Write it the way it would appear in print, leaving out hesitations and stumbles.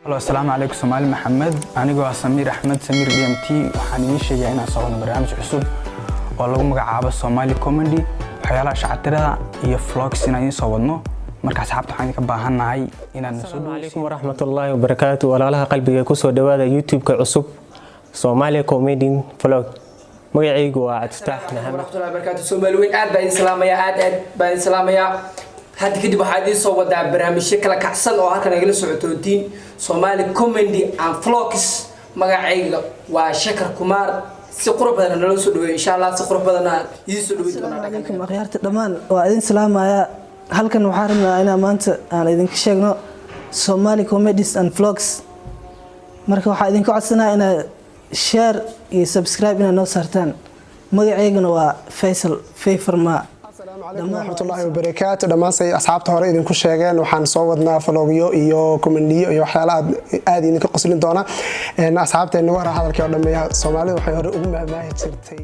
Halo, asalaamu calaykum Soomaali Maxamed. Anigoo ah Samiir Axmed, Samiir DMT, waxaan idiin sheegayaa inaan soo wadno barnaamij cusub oo lagu magacaabo Somali Comedy, waxyaalaha shacatirada iyo vlogs inaan idiin soo wadno. Marka asxaabta, waxaan idinka baahannahay inaad na soo Asalaamu calaykum waraxmatullaahi wabarakaatu. Walaalaha qalbiga, kusoo dhawaada YouTube-ka cusub, Soomaaliya Comedian Vlog. Magacaygu waa Cabdifataax Maxamed. Waraxmatullahi wabarakaatu. Soomaali weyn, aad baa idin salaamayaa, aad aad baa idin salaamayaa. Hadda kadib waxaa idiin soo wadaa barnaamijyo kala kacsan oo halkan nagala socotoontiin, Somali Comedy and Vlogs. Magacayga waa Shakar Kumaar. Si qurux badan nala soo dhaweeyo insha Allah, si qurux badan idiin soo dhaweyn doonaa. Asalaamu calaykum akhyaarta dhammaan, waa idin salaamayaa. Halkan waxaan rabnaa inaan maanta aan idinka sheegno Somali Comedies and Vlogs. Marka waxaa idinka codsanaya inaad share iyo subscribe inaad noo saartaan. Magaceyguna waa Faysal Fayfarma. Asalaamu calaykum waraxmatullaahi wabarakaatu. Dhammaan say asxaabta hore idinku sheegeen, waxaan soo wadnaa vlogyo iyo comediyo iyo waxyaala aad aad idinka qoslin doona. Asxaabteena hore hadalkii oo dhameeya. Soomaalida waxay hore ugu mahmaahi jirtay.